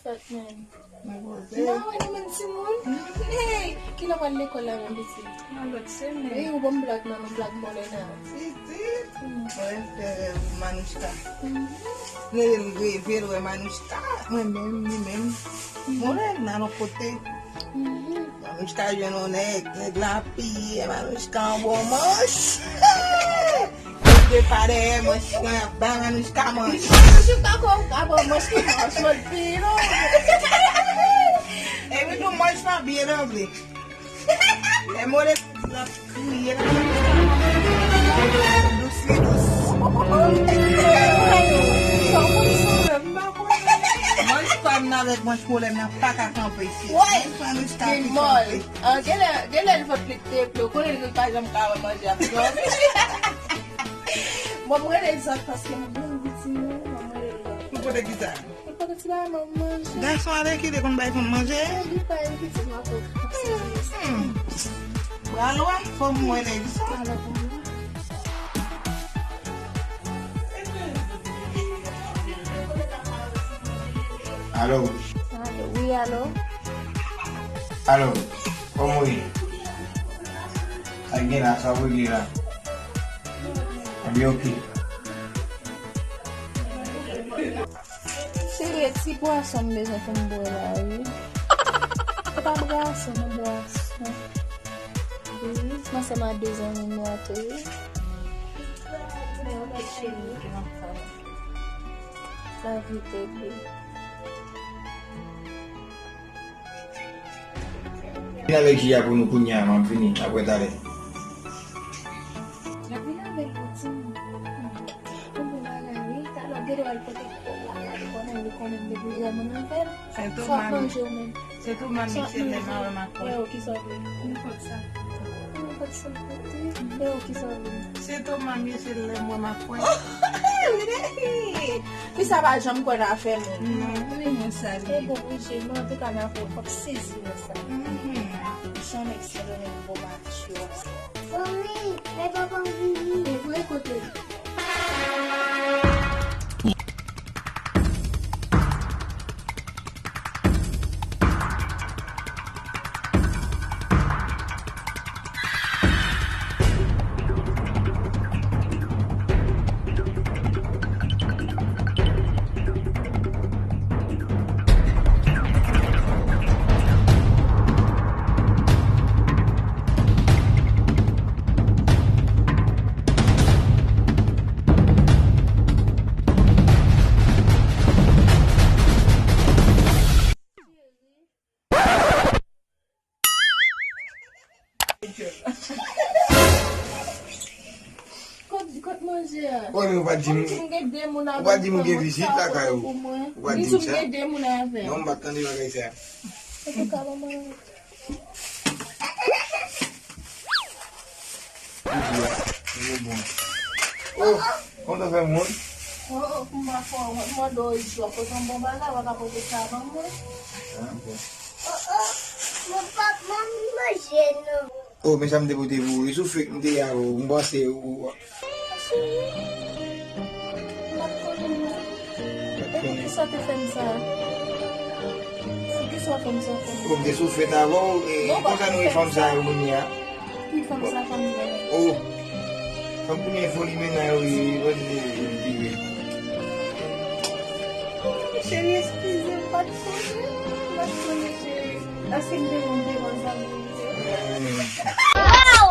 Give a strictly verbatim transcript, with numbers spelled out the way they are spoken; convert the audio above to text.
Batman. Mwen poze. Mwen wè nou menm timoun. Hey, kilè w pral lekòl la menm pitit? Nan lòt semèn. Wi, ou ban m blag nan, non, blag mòlè nan. Pitit, mwen fè rèv Manouchka. Lè l reve, l wè Manouchka. Mwen menm, li menm. Mwen lè nan lòt kote. Manouchka jwenn yon nèg, nèg la piye Manouchka an bon manch. Yo depa dèyè manch lan, y ap bay Manouchka manch. Manouchka ko ka pran manch ki manch, lòt piye non. Epi tou manch lan byen anble. Lè mole l ap kriye la. Dous li dous. Manch pa m nan avèk manch mole m nan pa ka kanpe isit. Manch Manouchka ki kanpe. An, genlè, genlè l vant li te ple, konnen li pa janm ka wè manje ap dòmi. Bon, m rele Zòt paske m byen viti, non, bon, m rele Zòt. Pou pote kisa? Pou pote ti bagay mwen manje. Gason ale ki te konn bay fanm manje? Li pa yon pitit mwen pou ap sezi. Hmm. Pral wè, fò m wè nèg sa. Pral wè pou mwen. Alo. Alo, wi, alo. Alo, kòman w ye? Sa gen la, sa w regle la? Ebyen, oke. Cheri, e ti bwason m bezwen pou m bwè la, wi. Se pa bwason, non, bwason. Wi, m ansanm a de zanmi m la tou, wi. Lavi bebe. Vin avèk ji a pou nou kounye a, m ap vini apre talè. N ap vin avèk ou, timoun. Yon bon bagay, wi. Talè w genlè al pote kòb la, gade konnen li konnen m gen plizyè moun avè l. Sètouman, sètouman, Michel, lè m a wè m a kwè. E ou kisa w vle? Nenpòt sa. Nenpòt sa w pote. E ou kisa w vle? Sètouman, Michel, lè m wè m a kwè. Fi sa pa janm kwè nan afè moun. Non, men mwen sa li. E bon, wi, cheri, men antouka, nan afè w, fòk sezi nan sa. Mhm. Jan nèg Sendomeng bon match yo. Mami, e papa m vini. E vre, kote l? Kot, kot manje a? Ou pa di m, ou pa di m gen vizit lakay ou. Ou pa di m sa. Non, m pa t tande bagay sa. Li di a, li bon. Oh, kòman w fè moun? Oh, oh, kòman fò, mwen mande w isi, w ap pote yon bon bagay, w pa ka pote sa ban mwen? Ah, bon. Oh, oh, mwen pa, mwen manje, non. Oh, men sa m te pote pou ou, e sou fake m te ye avè w, m panse ou. Epi kisa te fè m sa? Poukisa w fè m sa? Ou te sou fèt avè w, e konsa nou e fanm sa yo kounye a. Ki fanm sa, fanm sa? Oh, fanm kounye a foli mennaj wi, wè se li vire. Cheri, eskize m, pa t konnen, pa t konnen, cheri. Èske m te konn devan sa pou m te? Wow!